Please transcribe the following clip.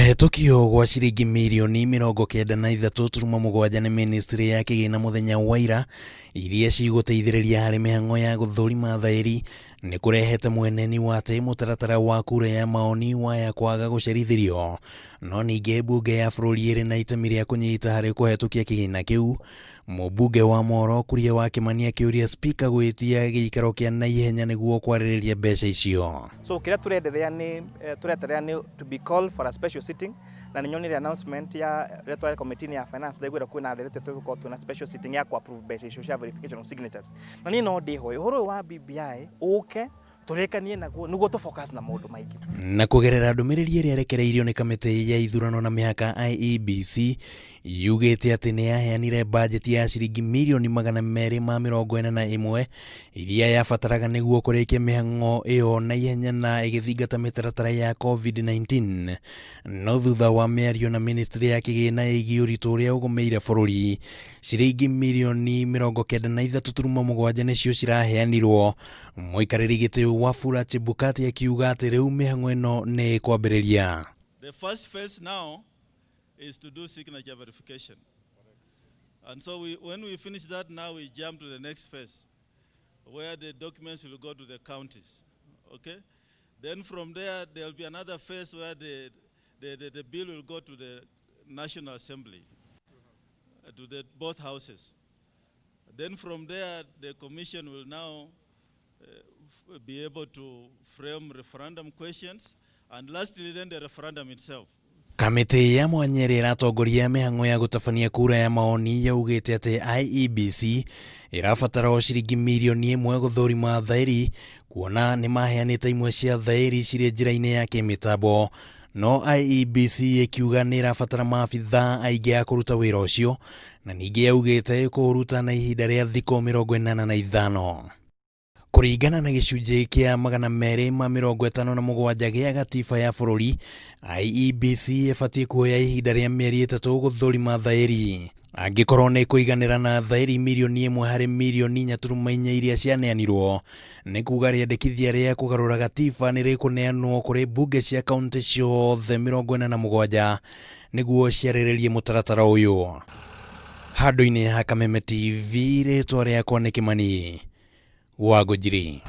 Kũhetũkio gwa ciringi mirioni 93.7 nĩ ministry ya kĩgĩna mũthenya wa ira iria cigũteithĩrĩria harĩ mĩhang'o ya gũthũrima thaĩri nĩ kũrehete mweneni wa atĩ mũtaratara wa kura ya maoni waya kwaga gũcerithĩrio. No ningĩ mbunge ya bũrũri ĩrĩ na itemi rĩa kũnyita harĩ kũhetũkia kĩgĩna kĩu. Mũmbunge wa Moro Kuria wa Kĩmani akĩũria spika gwĩtia gĩikaro kĩa naihenya nĩguo kwarĩrĩria mbeca icio. So kĩrĩa tũrenderea nĩ tũreterera nĩ to be called for a special sitting, na nĩ nyonire announcement ya rĩrĩa twarĩ committee ya finance, ndaiguire kwĩna ndeto tũgũkorwo twĩna special sitting ya ku approve mbeca icio cia verification of signatures. Na niĩ no ndĩhoe ũhoro ũyũ wa BBI ũke tũrĩkanie naguo nĩguo tũ focus na maũndũ maingĩ. Na kũgerera ndũmĩrĩri ĩrĩa ĩrekereirio nĩ kamĩtĩ ya ithurano na mĩhaka IEBC, yugĩte atĩ nĩ yaheanire bajeti ya ciringi mirioni 241 iria yabataraga nĩguo kũrĩkia mĩhang'o ĩyo na ihenya na ĩgĩthingata mĩtaratara ya COVID-19. No thutha wa mĩario na ministry ya kĩgĩna ĩgiĩ ũritũ ũrĩa ũgũmĩire bũrũri, ciringi mirioni 93.7 nĩcio ciraheanirwo. Mũikarĩri gĩtĩ Wafula Chebukati akiuga atĩ rĩu mĩhang'o ĩno nĩ ĩkwambĩrĩria. The first phase now is to do signature verification. And so when we finish that, now we jump to the next phase, where the documents will go to the counties, okay? Then from there, there will be another phase where the bill will go to the National Assembly, to the both houses. Then from there, the commission will now be able to frame referendum questions, and lastly, then the referendum itself. Kamĩtĩ ya mwanya ĩrĩa ĩratongoria mĩhang'o ya gũtabania kura ya maoni yaugĩte atĩ IEBC ĩrabatara o ciringi mirioni 1 gũthũrima thaĩri, kuona nĩ maheanĩte imwe cia thaĩri cirĩ njĩra-inĩ ya kĩmĩtambo. No IEBC ĩkiuga nĩ ĩrabatara maabithaa aingĩ a kũruta wĩra ũcio, na ningĩ yaugĩte ĩkũũruta na ihinda rĩa thikũ 85. Kũringana na gĩcunjĩ kĩa 257 gĩa gatiba ya bũrũri, IEBC ĩbatiĩ kuoya ihinda rĩa mĩeri 3 gũthũrima thaĩri. Angĩkorwo nĩ kũiganĩra na thaĩri mirioni 1 harĩ mirioni 4.4 iria cianeanirwo, nĩ kuga rĩandĩkithia rĩa kũgarũra gatiba nĩ rĩkũneanwo kũrĩ mbunge cia kaunti ciothe 47 nĩguo ciarĩrĩrie mũtaratara ũyũ. Handũ-inĩ ha Kameme TV, rĩtwa rĩakwa nĩ Kĩmani wa Ngũnjiri.